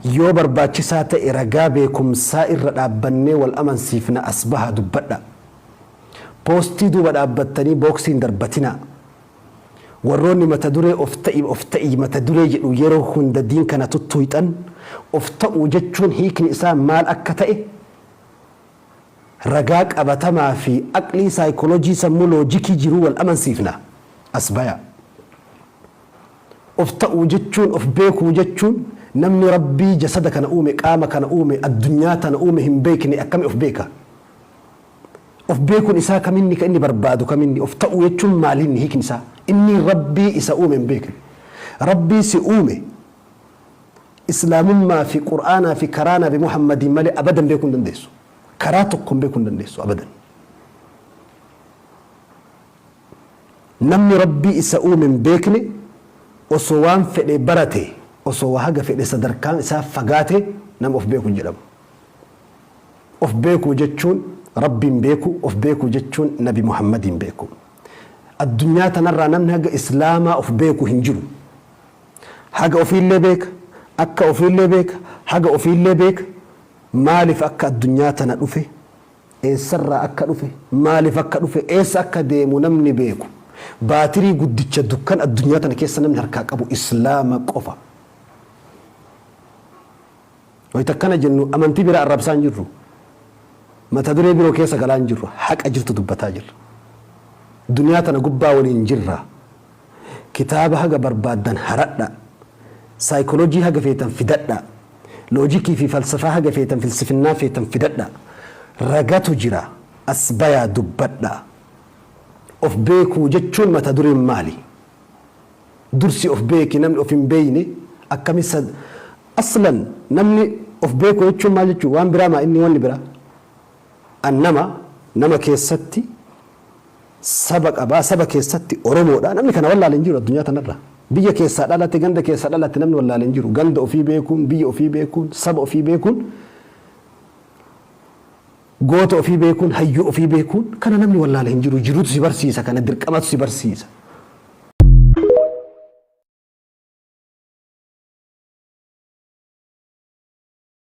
Yoo barbaachisaa ta'e ragaa beekumsaa irra dhaabbannee wal amansiifna as bahaa dubbadhaa. Poostii duuba dhaabbattanii booksii hin darbatinaa. Warroonni mata duree of ta'i of ta'i mata duree jedhu yeroo hunda diin kana tuttuuyxan of ta'uu jechuun hiikni isaa maal akka ta'e ragaa qabatamaa fi aqlii saayikoolojii sammuu loojikii jiruu wal amansiifna. As bayaa. Of ta'uu jechuun of beekuu jechuun namni Rabbii jasada kana uume qaama kana uume addunyaa tana uume hin beekne akkami of beeka? Of beekuun isaa kaminni ka inni barbaadu kaminni? Of ta'uu jechuun maalinni hiikni isaa? Inni Rabbii isa uume hin beekne. Rabbii si uume Islaamummaa fi Qur'aanaa fi karaa Nabi Muhammadiin malee abadan beekuu hin dandeessu. Karaa tokkoon beekuu hin dandeessu abadan. Namni Rabbii isa uume hin beekne osoo waan fedhe barate, osoo waa haga fedhe sadarkaan isaa fagaate nama of beeku hin jedhamu. Of beekuu jechuun Rabbiin beekuu, of beekuu jechuun Nabi Muhammadiin beekuu. Addunyaa tanarraa namni haga Islaamaa of beeku hin jiru. Haga ofiillee beeka, akka ofiillee beeka, haga ofiillee beeka, maaliif akka addunyaa tana dhufe, eessarraa akka dhufe, maaliif akka dhufe, eessa akka deemu namni beeku, baatirii guddicha dukkan addunyaa tana keessa namni harkaa qabu Islaama qofa. Wayita akkana jennu amantii biraa arrabsaa hin jirru. Mata duree biroo keessa galaa hin jirru. Haqa jirtu dubbataa jirra. Duniyaa tana gubbaa waliin jirra. Kitaaba haga barbaaddan haradha. Saayikooloojii haga feetan fidadha. Loojikii fi falsafaa haga feetan filsifinnaa feetan fidadha. Ragatu jira. As bayaa dubbadha. Of beekuu jechuun mata dureen maali? Dursi of beeki namni of hin beeyne akkami sad aslan namni of beeku jechuun maal jechuu waan biraa maa inni wanni biraa an nama nama keessatti saba qabaa saba keessatti oromoodha namni kana wallaale hin jiru addunyaa tanarra biyya keessaa dhalate ganda keessaa dhalate namni wallaale hin jiru ganda ofii beekuun biyya ofii beekuun saba ofii beekuun goota ofii beekuun hayyuu ofii beekuun kana namni wallaale hin jiru jirutu si barsiisa kana dirqamatu si barsiisa.